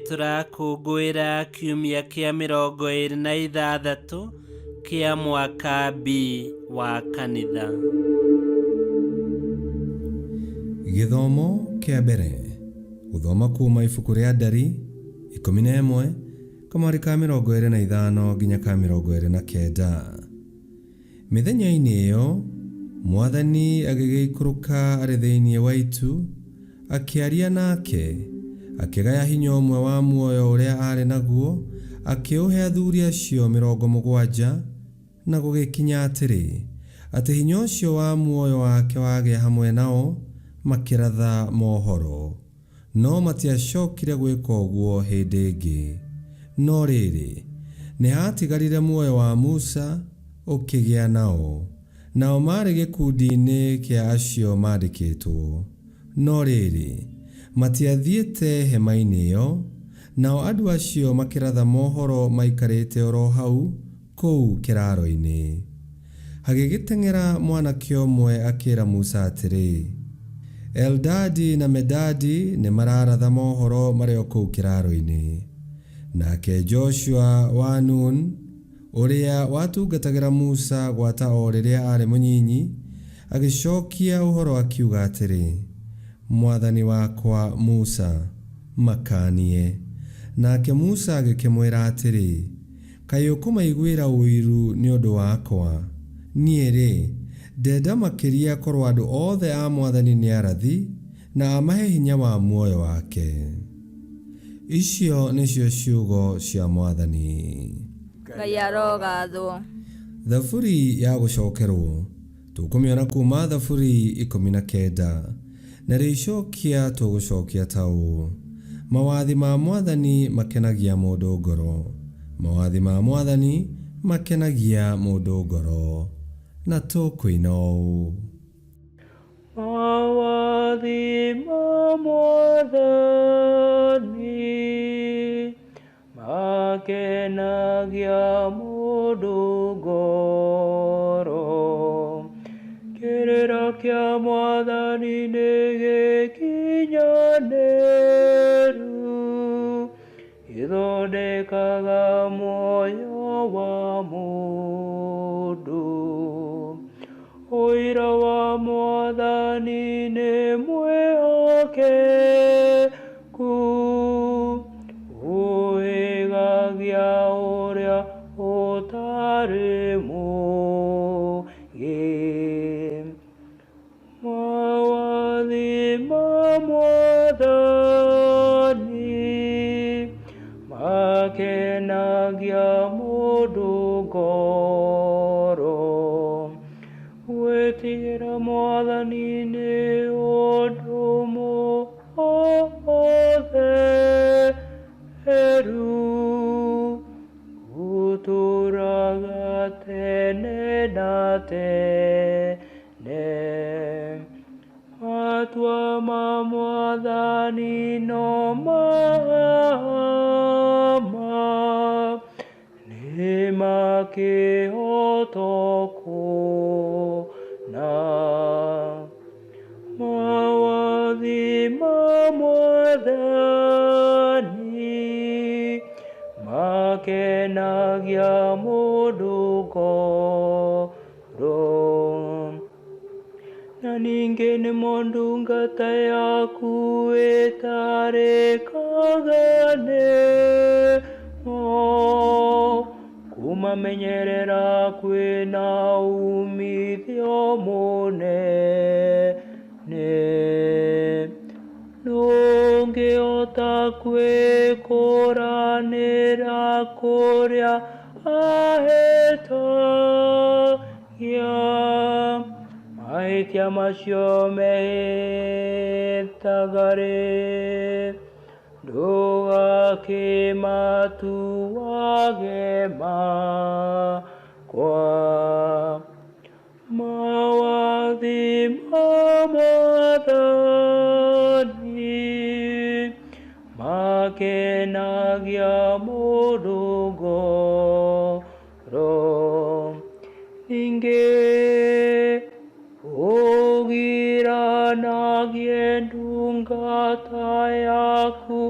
Tũrakũngũĩra kiumia kĩa 26 kĩa mwaka B wa kanitha. Gĩthomo kĩa mbere gũthoma kuma ibuku rĩa Ndari 11 kamwari ka 25 nginya ka 29. Mĩthenya-inĩ ĩyo, Mwathani agĩgĩikũrũka arĩ thĩinĩ wa itu, akĩaria nake, akĩgaya hinya ũmwe wa muoyo ũrĩa aarĩ naguo, akĩũhe athuri acio 70, na gũgĩkinya atĩrĩ, atĩ hinya ũcio wa muoyo wake wagĩa hamwe nao, makĩratha mohoro. No matiacokire gwĩka ũguo hĩndĩ ĩngĩ. No rĩrĩ, nĩhaatigarire muoyo wa Musa ũkĩgĩa nao, nao maarĩ gĩkundi-inĩ kĩa acio maandĩkĩtwo. No rĩrĩ, matiathiĩte hema-inĩ ĩyo, nao andũ acio makĩratha mohoro maikarĩte o ro hau kũu kĩraaro-inĩ. Hagĩgĩteng'era mwanake ũmwe akĩĩra Musa atĩrĩ, Eldadi na Medadi nĩmararatha mohoro marĩ o kũu kĩraaro-inĩ. Nake Joshua wa Nun, ũrĩa watungatagĩra Musa gwata o rĩrĩa aarĩ mũnyinyi, agĩcokia ũhoro akiuga atĩrĩ, Mwathani wakwa Musa, makaanie. Nake Musa agĩkĩmwĩra atĩrĩ, Kaĩ ũkũmaiguĩra ũiru nĩ ũndũ wakwa? Niĩ-rĩ, ndenda makĩria korwo andũ othe a Mwathani nĩ arathi, na amahe hinya wa muoyo wake. Icio nĩcio ciugo cia Mwathani. Ngai arogathwo. Thaburi ya gũcokerwo. Tũkũmĩona kuuma Thaburi 19. Narĩo icokia tũgũcokia ta ũũ, Mawathi ma Mwathani makenagia mũndũ ngoro. Mawathi ma Mwathani makenagia mũndũ ngoro. Na tũkũina ũũ. Mawathi ma Mwathani Makenagia mũndũ ngoro. Kĩrĩra kĩa Mwathani nĩ gĩkinyanĩru, gĩthondekaga muoyo wa mũndũ. Ũira wa Mwathani nĩ mwĩhokeku, ũhĩgagia ũrĩa ũtarĩ mũũgĩ. Mawathi ma Mwathani makenagia mũndũ ngoro. Gwĩtigĩra Mwathani nĩ ũndũ mũtheru, ũtũũraga tene na tene. Matua ma Mwathani no ma ma, nĩ ma kĩhooto kũna. Mawathi ma Mwathani makenagia mũndũ ngoro. Na ningĩ nĩmo ndungata yaku ĩtarĩkaga nĩmo, kũmamenyerera kwĩna uumithio mũnene. Ndũngĩhota kwĩkũranĩra kũrĩa ahĩtagia, mahĩtia macio mehĩtaga-rĩ, ndũgakĩmatuage makwa. Mawathi ma Mwathani makenagia mũndũ ngoro. Ningĩ ũgiranagie ndungata yaku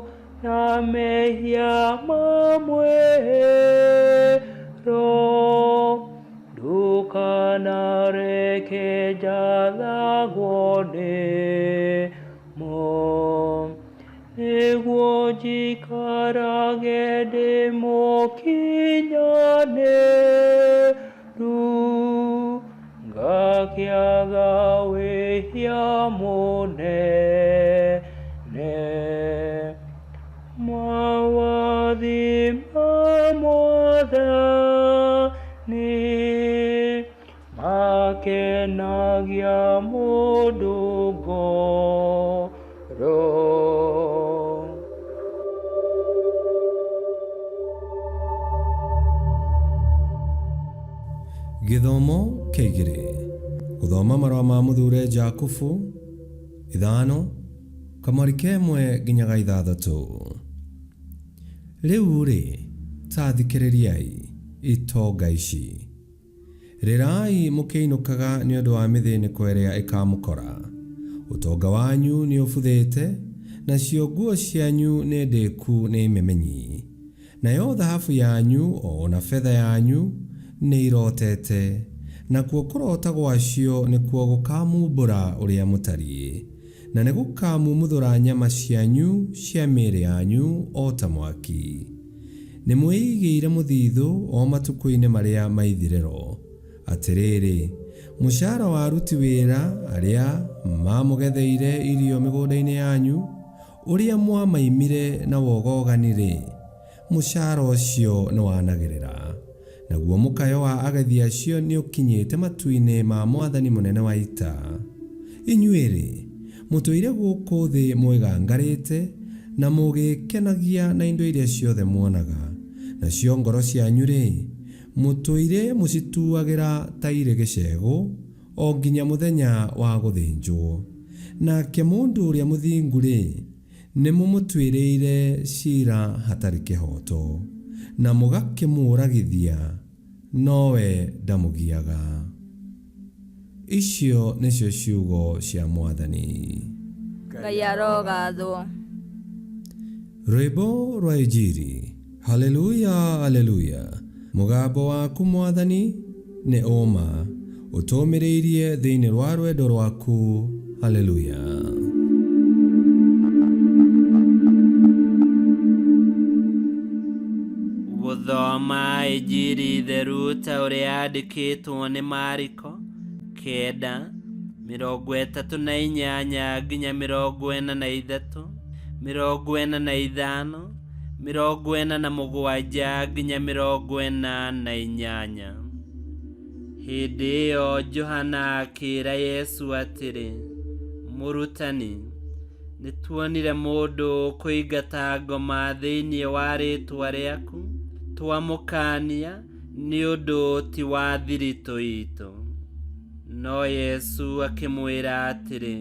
Na mehia ma mwĩro. Ndũkanareke njathagwo nĩmo, nĩguo njikarage ndĩ mũkinyanĩru, ngakĩaga wĩhia mũnene. Mawathi ma Mwathani makenagia mũndũ ngoro. Gĩthomo kĩa igĩrĩ. Gũthoma marũa ma mũthure Jakubu 5 kamwari kemwe nginya ga 6. Rĩu-rĩ, ta thikĩrĩriai, itonga ici. Rĩrai mũkĩinũkaga nĩ ũndũ wa mĩthĩnĩko ĩrĩa ĩkamũkora. Ũtonga wanyu nĩ ũbuthĩte, nacio nguo cianyu nĩ ndĩku nĩ memenyi. Nayo thahabu yanyu o na betha yanyu nĩ irotete, nakuo kũrota gwacio nĩkuo gũkamumbũra ũrĩa mũtariĩ, na nĩ gũkamumuthũra nyama cianyu cia mĩĩrĩ yanyu o ta mwaki. Nĩ mwĩigĩire mũthithũ o matukũ-inĩ marĩa ma ithirĩro. Atĩrĩrĩ, mũcara wa aruti wĩra arĩa mamũgetheire irio mĩgũnda-inĩ yanyu, ũrĩa mwamaimire na wogogani-rĩ, mũcara ũcio nĩwanagĩrĩra. Naguo mũkayo wa agethi acio nĩũkinyĩte matu-inĩ ma Mwathani mũnene wa ita. Inyuĩ-rĩ, mũtũire gũkũ thĩ mwĩgangarĩte na mũgĩkenagia na indo iria ciothe muonaga, nacio ngoro cianyu-rĩ, mũtũire mũcituagĩra ta irĩ gĩcegũ o nginya mũthenya wa gũthĩnjwo. Nake mũndũ ũrĩa mũthingu-rĩ, nĩ mũmũtuĩrĩire cira hatarĩ kĩhooto, na mũgakĩmũũragithia, nowe ndamũgiaga. Icio nĩcio ciugo cia Mwathani. Ngai arogathwo. Rwĩmbo rwa Injiri. Haleluya, haleluya. Mũgambo waku Mwathani nĩ ũma, ũtũmĩrĩirie thĩinĩ rwa rwendo rwaku. Haleluya. Gũthoma Injiri theru ta ũrĩa yandĩkĩtwo nĩ Mariko 9 38 nginya 43 45 47 nginya 48. Hĩndĩ ĩyo Johana akĩĩra Yesu atĩrĩ, Mũrutani, nĩtuonire mũndũ ũkũingata ngoma thĩinĩ wa rĩĩtwa rĩaku, twamũkaania nĩ ũndũ ti wa thiritũ itũ. No Yesu akĩmwĩra atĩrĩ,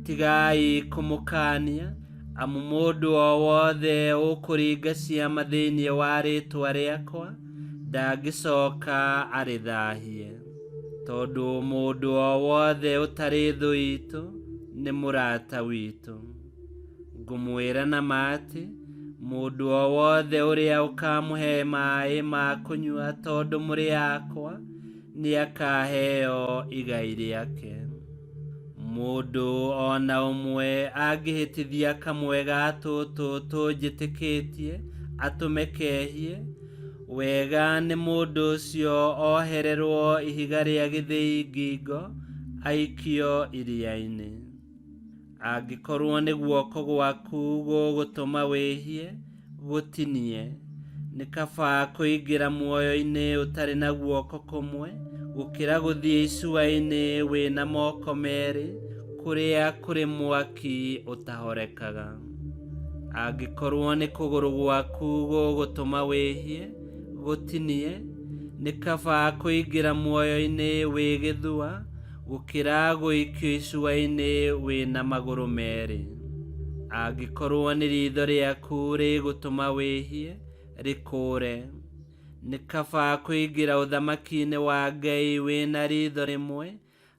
Tigai kũmũkaania, amu mũndũ o wothe ũkũringa ciama thĩinĩ wa rĩĩtwa rĩakwa ndangĩcoka arĩthahie, tondũ mũndũ o wothe ũtarĩ thũ itũ nĩ mũrata witũ. Ngũmwĩra na ma atĩ, mũndũ o wothe ũrĩa ũkamũhe maaĩ ma kũnyua tondũ mũrĩ akwa, nĩakaheo igai rĩake. Mũndũ o na ũmwe angĩhĩtithia kamwe ga tũtũ tũnjĩtĩkĩtie atũme kehie, wega nĩ mũndũ ũcio ohererwo ihiga rĩa gĩthĩi ngingo aikio iria-inĩ. Angĩkorwo nĩ guoko gwaku gũgũtũma wĩhie, gũtinie. Nĩ kaba kũingĩra muoyo-inĩ ũtarĩ na guoko kũmwe, gũkĩra gũthiĩ icua-inĩ wĩna moko merĩ, kũrĩa kũrĩ mwaki ũtahorekaga. Angĩkorwo nĩ kũgũrũ gwaku gũgũtũma wĩhie, gũtinie. Nĩ kaba kũingĩra muoyo-inĩ wĩ gĩthua, gũkĩra gũikio icua-inĩ wĩna magũrũ merĩ. Angĩkorwo nĩ riitho rĩaku rĩgũtũma wĩhie, rĩkũũre. Nĩ kaba kũingĩra ũthamaki-inĩ wa Ngai wĩna riitho rĩmwe,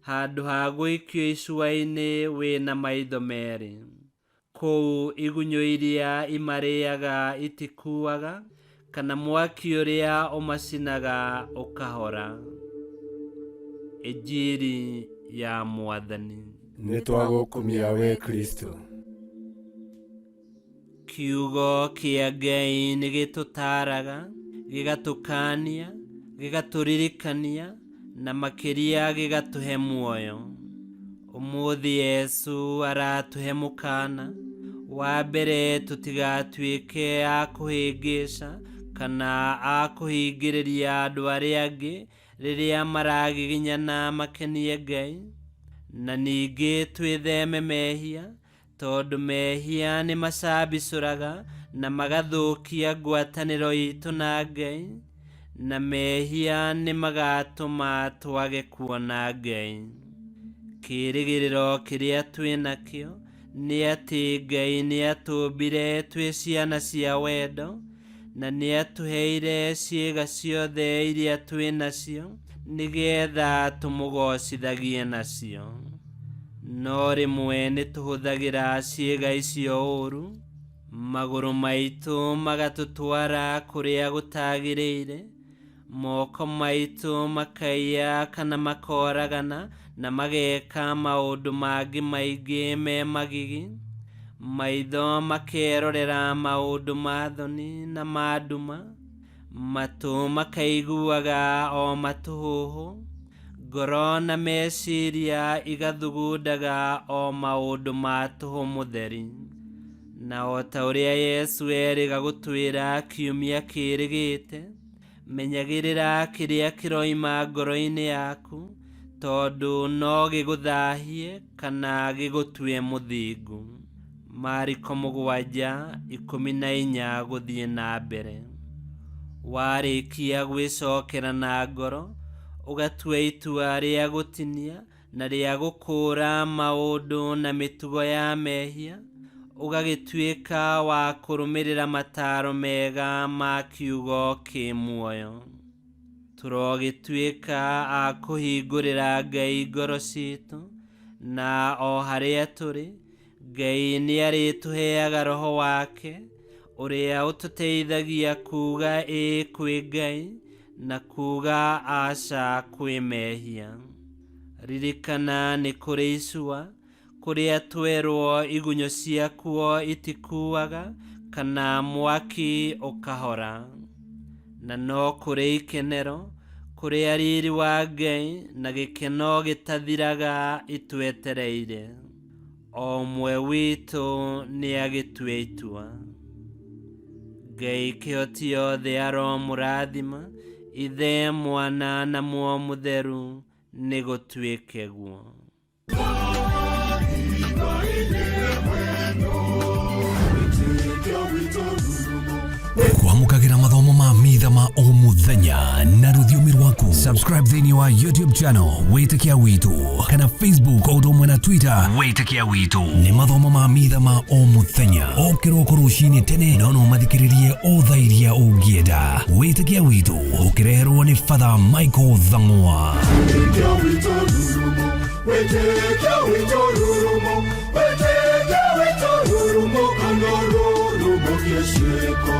handũ ha gũikio icua-inĩ wĩna maitho merĩ. Kũu igunyũ iria imarĩaga itikuaga, kana mwaki ũrĩa ũmacinaga ũkahora. Injiri ya Mwathani. Nĩ twagũkumia we Kristo. Kiugo kĩa Ngai nĩ gĩtũtaaraga, gĩgatũkaania, gĩgatũririkania, na makĩria gĩgatũhe muoyo. Ũmũthĩ Yesu aratũhe mũkaana wa mbere tũtigatuĩke a kũhĩngĩca kana a kũhingĩrĩria andũ arĩa angĩ rĩrĩa maragiginyana makenie Ngai, na ningĩ twĩtheme mehia tondũ mehia nĩ macambicũraga na magathũkia ngwatanĩro itũ na Ngai, na mehia nĩ magatũma twage kuona Ngai. Kĩĩrĩgĩrĩro kĩrĩa twĩ nakĩo nĩ atĩ Ngai nĩ atũmbire twĩ ciana cia wendo, na nĩ atũheire ciĩga ciothe iria twĩ nacio nĩgetha tũmũgoocithagie nacio. No rĩmwe nĩ tũhũthagĩra ciĩga icio ũũru, magũrũ maitũ magatũtwara kũrĩa gũtagĩrĩire, moko maitũ makaiya kana makoragana na mageka maũndũ mangĩ maingĩ me magigi, maitho makerorera maũndũ ma thoni na ma nduma, matũ makaiguaga o matũhũhũ, ngoro na meciria igathugundaga o maũndũ ma tũhũ mũtheri. Na o ta ũrĩa Yesu erĩga gũtwĩra kiumia kĩrĩgĩte, menyagĩrĩra kĩrĩa kĩroima ngoro-inĩ yaku, tondũ no gĩgũthahie kana gĩgũtue mũthingu. Mariko 7:14 gũthiĩ na mbere. Warĩkia gwĩcokera na ngoro, ũgatua itua rĩa gũtinia na rĩa gũkũũra maũndũ na mĩtugo ya mehia, ũgagĩtuĩka wa kũrũmĩrĩra mataaro mega ma kiugo kĩ muoyo. Tũrogĩtuĩka a kũhingũrĩra Ngai ngoro citũ, na o harĩa tũrĩ, Ngai nĩ arĩtũheaga roho wake, ũrĩa ũtũteithagia kuuga ĩĩ kwĩ Ngai na kuuga aca kwĩ mehia. Ririkana nĩ kũrĩ icua, kũrĩa twerwo igunyũ ciakuo itikuaga kana mwaki ũkahora. Na no kũrĩ ikenero, kũrĩa riri wa Ngai na gĩkeno gĩtathiraga itwetereire. O ũmwe witũ nĩ agĩtue itua. Ngai kĩhoti yothe aromũrathima, Ithe, Mwana na Muoyo Mũtheru, nĩ gũtuĩke guo. Kwamũkagĩra mathomo ma mitha ma o mũthenya na rũthiomi rwaku. Subscribe thĩinĩ wa YouTube channel Wĩtĩkia Witũ kana Facebook o ũndũ ũmwe na Twitter Wĩtĩkia Witũ. Nĩ mathomo ma mitha ma o mũthenya o kĩroko rũcinĩ tene, no no mathikĩrĩrie o thaa iria ũngĩenda. Wĩtĩkia Witũ ũkĩreherwo nĩ Father Michael Thang'wa. Wĩtĩkia witũ rurumo, wĩtĩkia witũ rurumo, wĩtĩkia witũ rurumo, kana rurumo kĩciĩko.